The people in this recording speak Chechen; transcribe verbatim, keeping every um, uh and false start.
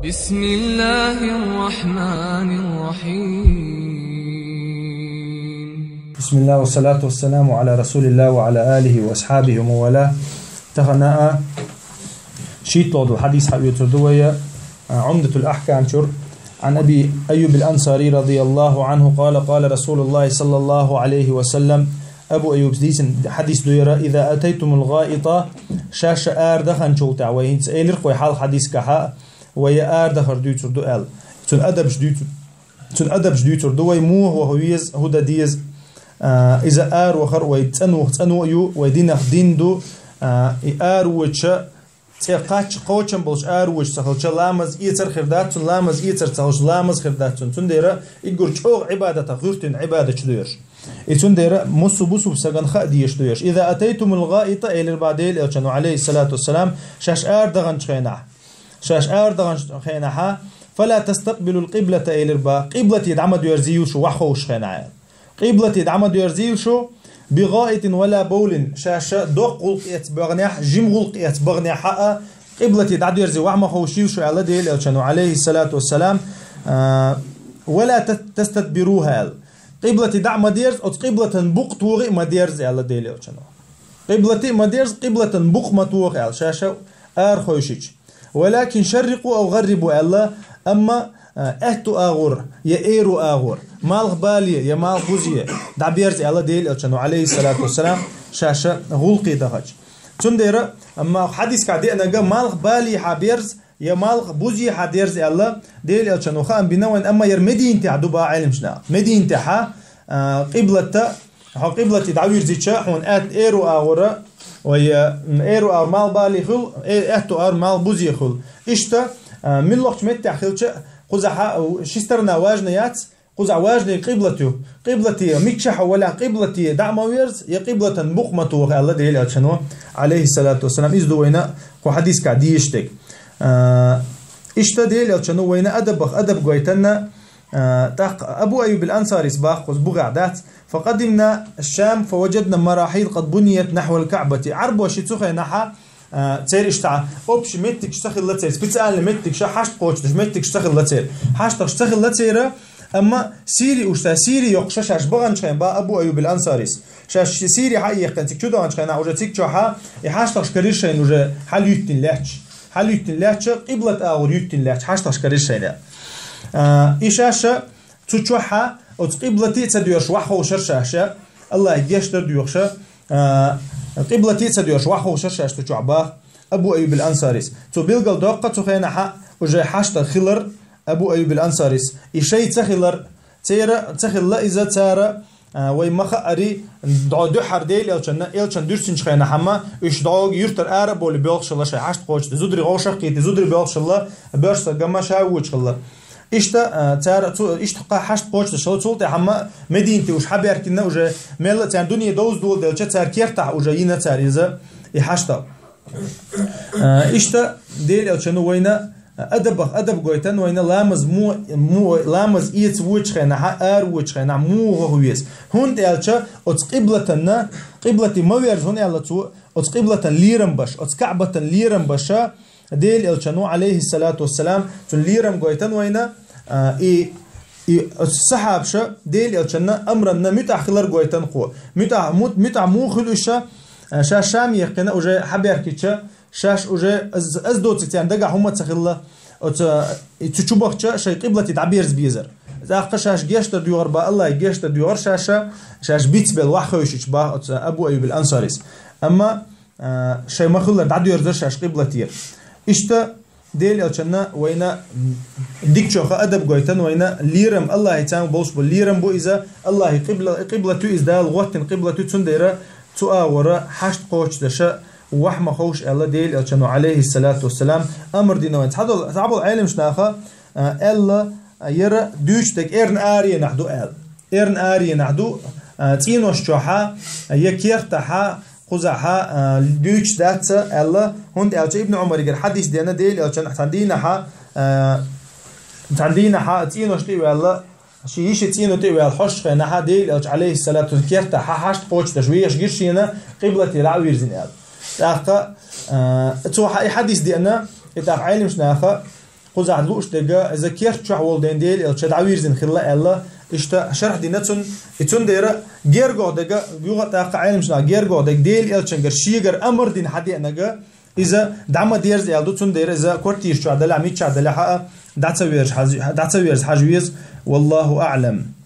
بسم الله الرحمن الرحيم. بسم الله والصلاة والسلام على رسول الله وعلى آله وأصحابه ومن والاه. Тахан а шийтталгӀа дола хьадис хьаоьцур ду вай, а, Ӏумдатул Ахькам чура. عن أبي أيوب الأنصاري رضي الله عنه قال: قال رسول الله صلى الله عليه وسلم. Абу Айюба дийцина хьадис ду ер: إذا أتيتم الغائط, ша-ша арадаханчул тӀехьа, вай хӀинца элира-кх вай хьалха хьадисгахьа, вай арадахар дуьйцур ду аьлла. Цун адабаш дуьйцур, цун адабаш дуьйцур ду вай, муха ваха веза, хӀун дан деза. А, иза аравахар вай цӀенах цӀено а ю, вай динах дин ду. А, и аравоагӀаш, цӀе кхаччалца кхочам болаш аравоагӀаш ца хилча, ламаз эцар хир дац цун, ламаз эцар ца хилча, ламаз хир дац цун. Цундела уггар чӀоагӀа Ӏибадатах гӀоьртина Ӏибадаташ ду ераш. И цундела массо а бусалба сагана хаа дезаш ду ераш. إذا أتيتم الغائط, элира бах Делан Элчано, عليه الصلاة والسلام, шаьш арадаханчу хенахь, шаьш арадаханчу хенахьа, فلا تستقبلوا القبلة, элира бах, къиблате дӀа ма доьрзийла шу, вахховш хенахь. Къиблате дӀа ма доьрзийла шу, بغائط ولا بول, ша-ша доккха гӀуллакх эца бахьанехь, жима гӀуллакх эца бахьанехь а, къиблате дӀадоьрзи ваха ма ховшийла шу аьлла Делан Элчано, عليه الصلاة والسلام, а, ولا تستدبروها аьлла. Къиблате дӀа а ма дерза, оцу къиблатан букъ тоха а ма дерза аьлла Делан Элчано. Къиблате а ма дерза, къиблатан букъ ма тоха аьлла, ша-ша араховшича. ولكن شرقوا أو غربوا аьлла, амма, а, аьтту агӀор, я эру агӀор, малхбале, я малхбузе дӀаберза аьлла Делан Элчано, عليه الصلاة والسلام, ша-ша гӀуллакхе дахача. Цундела, амма хьадисгахь деанарг малхбалехьа берза, я малхбузехьа дерза аьлла Делан Элчано хаам бина вайна, амма ер Мединатехь ду бах Ӏеламнаха. Мединатехьа, а, къиблата Хьо къиблате дӀавирзича, хьуна аьтта эру агӀора, вай, м, эру агӀор малхбале хуьлу, э, аьтту агӀор малхбузе хуьлу. Иштта, а, муьлххачу меттехь хилча, кхузахьа, ши сторона важна яц, кхузахь важна къиблат ю. Къиблате, миччахьа валахь къиблате дӀа а ма верза, я къиблатан букъ ма тоха аьлла Делан Элчано, عليه الصلاة والسلام, иза ду вайна кху хьадисгахь дезаш дерг. А, иштта Делан Элчано вайна адабах адаб гойтина, А, тӀаккха Абу Айюб ал-Ансарис бах кхуза бугӀа дац: فقدمنا الشام فوجدنا مراحيض قد بنيت نحو الكعبة. Ӏарбоши цу хенахьа, а, церан иштта общий меттигаш ца хилла церан, специальный меттигаш, хьашт кхочуш меттигаш ца хилла церан. ХьаштагӀаш ца хилла церан, амма Сири уьш ца, Сири йоккхуш шаьш баханчу хенахь бах Абу Айюб ал-Ансарис. Шаьш Сири хьаэккхина цига чу даханчу хенахь, уже цига чохьа и хьаштагӀаш карийра шайна уже хьалаюьттина лаьтташ. Хьалаюьттина лаьтташ, къиблат агӀор юьттина лаьтташ, хьаштагӀаш карийра шайна. А, и шаьш цу чохьа оцу къиблате а ца доьрзуш ваха ховшар шаьш, Аллахье гечдар доьхуш, а, къиблате а ца доьрзуш ваха ховшар шаьш цу чохь бах Абу Айюб ал-Ансарис. Цо билгал доккху цу хенахьа уже хьаштагӀ хилар Абу Айюб ал-Ансарис. И шай ца хилар, церан ца хилла иза цара, а, вай ма хаари, дӀо дуьххьара Делан Элчанна, Элчан дуьрсинчу хенахьама, уьш дӀо юьртара ара а бовлий боьлхуш хилла шайн хьашт кхочуш, зударий гӀовшах а кхийтий, зударий боьлхуш хилла, боьрша ца гама ша а вочуш хилла. Иштта, а, цара цу, иштта кху хьашт кхочуш хилла, цул тӀаьхьама Мединате уьш хьабаьхкина уже мелла а царна дуьне довза доладелча, цара кертахь уже йина цара иза, и хьаштагӀ. А, иштта Делан Элчано вайна адабах адаб гойтан, вайна ламаз му-, му-, ламаз эца вочу хенахьа, ара вочу хенахьа муха ваха веза. ХӀунда аьлча оцу къиблатанна, къиблате ма верза, хӀунда аьлла цо, оцу къиблатан лерам беш, оцу КаӀбатан лерам беш, Делан Элчано, алейхиссалату вассалам, цунна лерам гойтан вайна, а, и И оцу сахьабаша Делан Элчанна амранна муьтӀахь хилар гойтан кхо. МуьтӀахь, мут-, муьтӀахь муха хуьлу иша, а, шаьш Шаме яьккхина уже хьабаьхкича, шаьш уже аз, аз доцург царна дагахь хӀума ца хилла. Оцу, и цу чу бахча шайн къиблате дӀаберза безар. ТӀаккха шаьш гечдар доьхур бах, Аллахье гечдар доьхур шаьш, шаьш бицбелла ваха хевшича бах оцу Абу Айюб ал-Ансарис. Амма, а, шайн ма-хиллара дӀадоьрзар шаьш къиблатера. Иштта Делан Элчанна вайна дикачуха адаб гойтан вайна лерам, Аллахье царна болуш бу лерам бу иза, Аллахье къибла-, къиблат ю иза, Дала гӀоттина къиблат ю, цундела цу агӀора хьашт кхочушдаша ваха ма ховш аьлла Делан Элчано, алейхиссалату вассалам, амр дина вайна. Цхьадолу, цхьаболу Ӏеламнаха, а, аьлла, а, яра дуьйцуш дерг эрна аренахь ду аьлла. Эрна аренахь ду, а, цӀенош чохьа, а, я кертахьа, кхузахьа, а, дуьйцуш дац аьлла, хӀунда аьлча Ибн Ӏумаригара хьадис дена Делан Элчан цхьана дийнахьа, а, цхьана дийнахьа цӀенош тӀе а ваьлла, ши йиши цӀено тӀе а ваьлла хьош хенахьа Делан Элча, алейхиссалату вассалам, кертахьа хьашт кхочушдеш вехаш гира шена къиблате дӀа а вирзина аьлла. ТӀаккха, а, цо хьа-, и хьадис деана, и тӀаккха Ӏеламнаха, Кхузахь лууш дерг, иза керта чохь волу ден Дела элча дӀавирзина хилла аьлла, иштта шархь дина цунна, и цундела гергахь дерг, юха тӀаккха Ӏеламнаха гергахь дерг Дела элчангара шегара амар дина хьадеанарг, иза дӀа ма дерза аьлла ду, цундела иза квартира чохь далахь, миччахь далахь а, дӀа ца верза хьажа, дӀа ца верза хьажа веза, валлаху аӀлам.